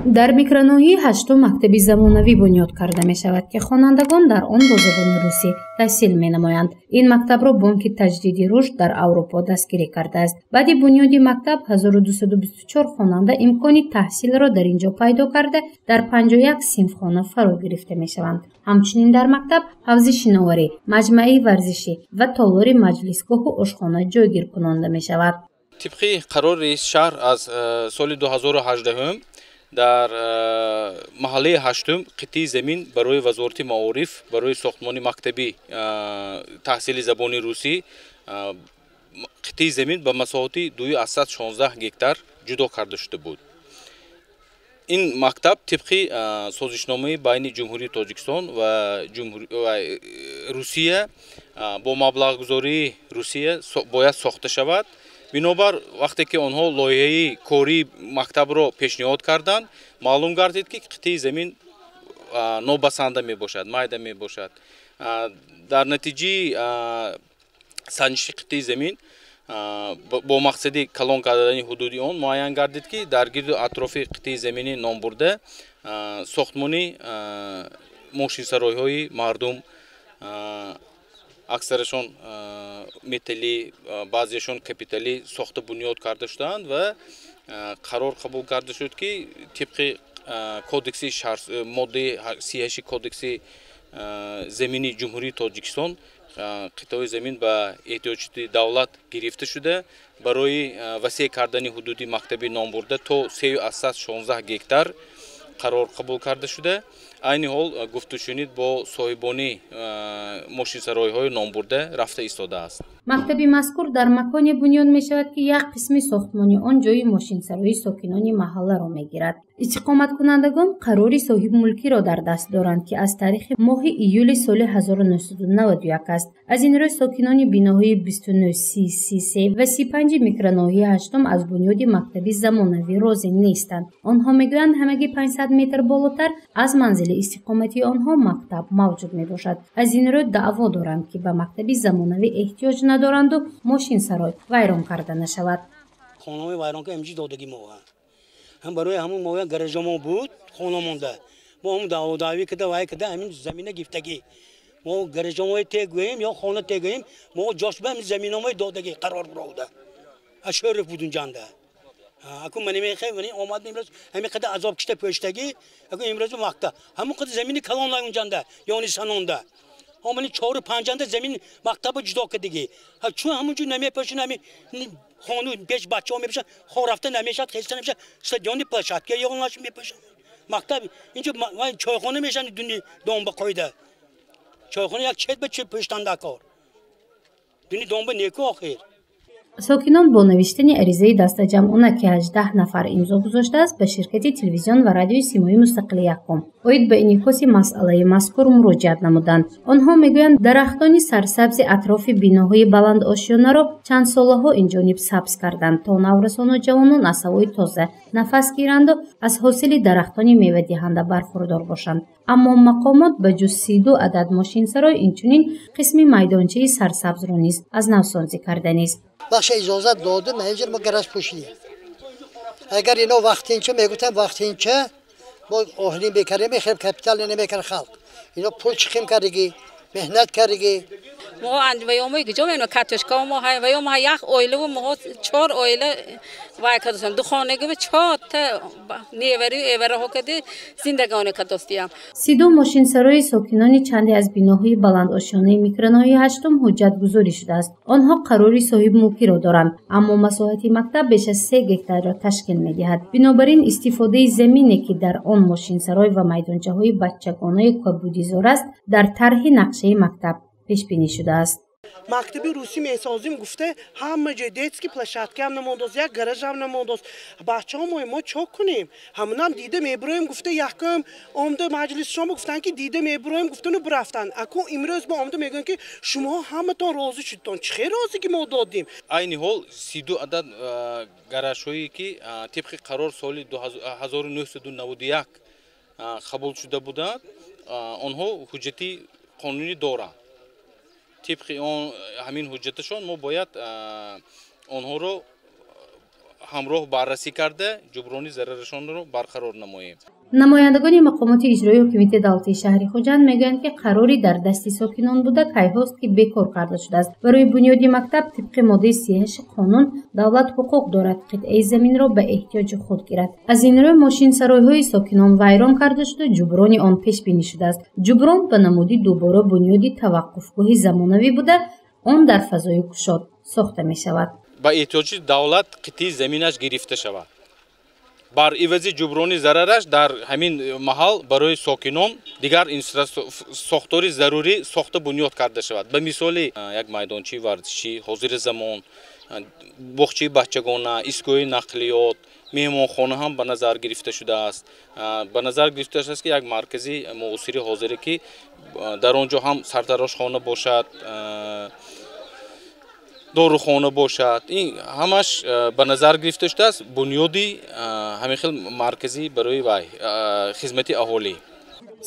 Дар микроноҳияи ҳаштум мактаби замонавӣ бунёд карда мешавад, ки хонандагон дар он бо забони русӣ таҳсил менамоянд. Ин мактабро Бонки таҷдиди рушд дар Аврупо дастгирӣ кардааст. Баъди бунёди мактаб 1224 хонанда имкони таҳсилро дар ин ҷо пайдо карда, дар 51 синфхона фаро гирифта мешаванд. Ҳамчунин дар мактаб ҳавзи шиноварӣ, маҷмааи варзишӣ ва толори маҷлисгоҳу ошхона ҷойгир кунонда мешавад. Тибқи қарори раиси шаҳр аз соли 2018 дар маҳаллаи ҳаштум қитъаи замин барои Вазорати маориф барои сохтмони мактаби таҳсили забони русӣ қитъаи замин ба масоҳати 2,16 гектар ҷудо карда шуда буд. Ин мактаб тибқи созишномаи байни Ҷумҳурии Тоҷикистон ва Русия бо маблағгузории Русия бояд сохта шавад. Бинобар вақте ки онҳо лоиҳаи кории мактабро пешниҳод карданд, маълум гардид, ки қитъаи замин нобасанда мебошад, майда мебошад. Дар натиҷаи санҷиши қитъаи замин бо мақсади калон кардани ҳудуди он муайян гардид, ки дар гирду атрофи қитъаи замини номбурда сохтмони мошинсаройҳои мардум, аксарашон металлӣ, баъзеашон капиталӣ сохта бунёд карда шудаанд ва қарор қабул карда шуд, ки тибқи кодекси моддаи 38 кодекси замини Ҷумҳурии Тоҷикистон қитъаи замин ба эҳтиёҷоти давлат гирифта шуда, барои васеъ кардани ҳудуди мактаби номбурда то 3,16 гектар қарор қабул карда шуда. Айни ҳол гуфтушунид бо соҳибони мошинсаройҳои номбурда рафта истодааст. Мактаби мазкур дар маконе бунёд мешавад, ки як қисми сохтмони он ҷои мошинсарои сокинони маҳалларо мегирад. Истиқоматкунандагон қарори соҳибмулкиро дар даст доранд, ки аз таърихи моҳи июли соли 1991 аст. Аз ин рӯ сокинони биноҳои 29, 30, 33 ва 35 микроноҳияи ҳаштум аз бунёди мактаби замонавӣ розӣ нестанд. Онҳо мегӯянд, ҳамагӣ 500 метр болотар аз манзили истиқоматии онҳо мактаб мавҷуд мебошад. Аз ин рӯ даъво доранд, ки ба мактаби замонавӣ эҳтиёҷ надоранду мошинсарой вайрон карда нашавад. Хонаҳои вайронка имҷи додагӣ мо ҳам барои ҳамун мо гаражамо буд, хона монда. Мо ҳам даъводаъвӣ када вай када ҳамин замина гифтагӣ. Мо гаражамои тегӯем ё хона тегӯем, мо ҷош ба ҳамин заминамои додагӣ қарор буровда. Ашориф буд унҷанда. Аку ман мехоҳем, ман омадем имрӯз ҳамин қадар азоб кишта пӯштагӣ, аку имрӯз мактаб. Ҳамун қадар замини калон лай унҷанда, ёни санонда. Омани чору панҷанда замин мактабо ҷудо кардагӣ. Чун ҳамун ҷо намепӯшин, ҳамин хону пеш бачаҳо мепӯшанд, хор рафта намешавад, хеста намешавад, стадиони площадка ёнаш мепӯшанд. Мактаб инҷо чойхона мешаванд дуни домба қоида. Чойхона як чет ба чет пӯштанда кор. Дуни домба неку охир. Сокинон бо навиштани аризаи дастаҷамъона, ки 18 нафар имзо гузоштааст, ба ширкати телевизион ва радиои Симои мустақили якум оид ба инъикоси масъалаи мазкур муроҷиат намуданд. Онҳо мегӯянд, дарахтони сарсабзи атрофи биноҳои баландошёнаро чанд солаҳо инҷониб сабз карданд, то наврасону ҷавонон аз ҳавои тоза нафас гиранду аз ҳосили дарахтони мевадиҳанда бархурдор бошанд. Аммо мақомот ба ҷуз 32 адад мошинсарой инчунин қисми майдончаи сарсабзро низ аз навсозӣ карда нест. Бахша иҷозат додим, ҳинҷир мо гараж пӯшидем. Агар ино вақтинча мегуфтам, вақтинча мо оҳлин бекардем, хеле капитал намекард халқ. Ино пул чихим кардагӣ, меҳнат кардагӣ. Мо ваёмои гиҷо мено картошка мо ҳай ваёмо як оила мо чор оила вай кардостем. Ду хонагӣ чор та невари эвараҳо кади зиндагонӣ кардостиям. 32 мошинсарои сокинони чанде аз биноҳои баландошёнаи микроноҳияи ҳаштум ҳуҷҷатгузорӣ шудааст. Онҳо қарори соҳибмулкиро доранд, аммо масоҳати мактаб беш аз 3 гектарро ташкил медиҳад. Бинобар ин истифодаи замине, ки дар он мошинсарой ва майдончаҳои бачагонаи кабудизор аст, дар тарҳи нақшаи мактаб пешбинӣ шудааст. Мактаби русӣ месозим гуфта, ҳама ҷой детский площадка ҳам намондост, як гараж ҳам намондост. Бачаҳо мо чо кунем? Ҳамунам дида мебироем гуфта, якум омда маҷлисшон гуфтанд, ки дида мебироем гуфтану бирафтанд. Аку имрӯз мо омда мегӯем, ки шумо ҳаматон розӣ шудтон. Чӣ хел розӣ ки мо додем? Айни ҳол 32 адад гаражҳое, ки тибқи қарор соли 1991 қабул шуда буданд, онҳо ҳуҷҷати қонунӣ доранд. Тибқи он ҳамин ҳуҷҷаташон мо бояд онҳоро ҳамроҳ баррасӣ карда ҷуброни зарарашонро барқарор намоем. Намояндагони мақомоти иҷроии ҳокимияти давлатии шаҳри Хуҷанд мегӯянд, ки қарори дар дасти сокинон буда кайҳост, ки бекор карда шудааст. Барои бунёди мактаб тибқи моддаи 38 қонун давлат ҳуқуқ дорад қитъаи заминро ба эҳтиёҷи худ гирад. Аз ин рӯ мошинсаройҳои сокинон вайрон карда шуда, ҷуброни он пешбинӣ шудааст. Ҷуброн ба намуди дубора бунёди таваққуфгоҳи замонавӣ буда, он дар фазои кушод сохта мешавад. Ба эҳтиёҷи давлат қитъаи заминаш гирифта шавад. Бар ивази ҷуброни зарараш дар ҳамин маҳал барои сокинон дигар сохтори зарурӣ сохта бунёд карда шавад. Ба мисоли як майдончаи варзишӣ, ҳозири замон, боғчаи бачагона, истгоҳи нақлиёт, меҳмонхона ҳам ба назар гирифта шудааст. Ба назар гирифта шудааст, ки як маркази муосири ҳозире, ки дар он ҷо ҳам сартарошхона бошад, дорухона бошад, ин ҳамаш ба назар гирифта шудааст. Бунёди ҳамин хел марказӣ барои вай хизмати аҳолӣ.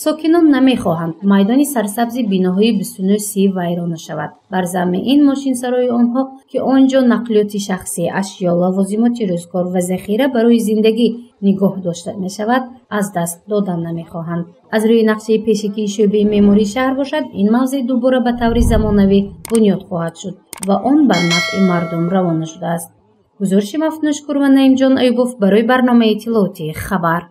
Сокинон намехоҳанд майдони сарсабзи биноҳои 29-30 вайрона шавад. Бар замми ин мошинсарои онҳо, ки он ҷо нақлиёти шахсӣ, ашё, лавозимоти рӯзгор ва захира барои зиндагӣ нигоҳ дошта мешавад, аз даст додан намехоҳанд. Аз рӯи нақшаи пешакии шӯъбаи меъмории шаҳр бошад, ин мавзеъ дубора ба таври замонавӣ бунёд хоҳад шуд ва он бар нафъи мардум равона шудааст. Гузориши Мафтунушкур ва Наимҷон Аюбов барои барномаи иттилоотии «Хабар».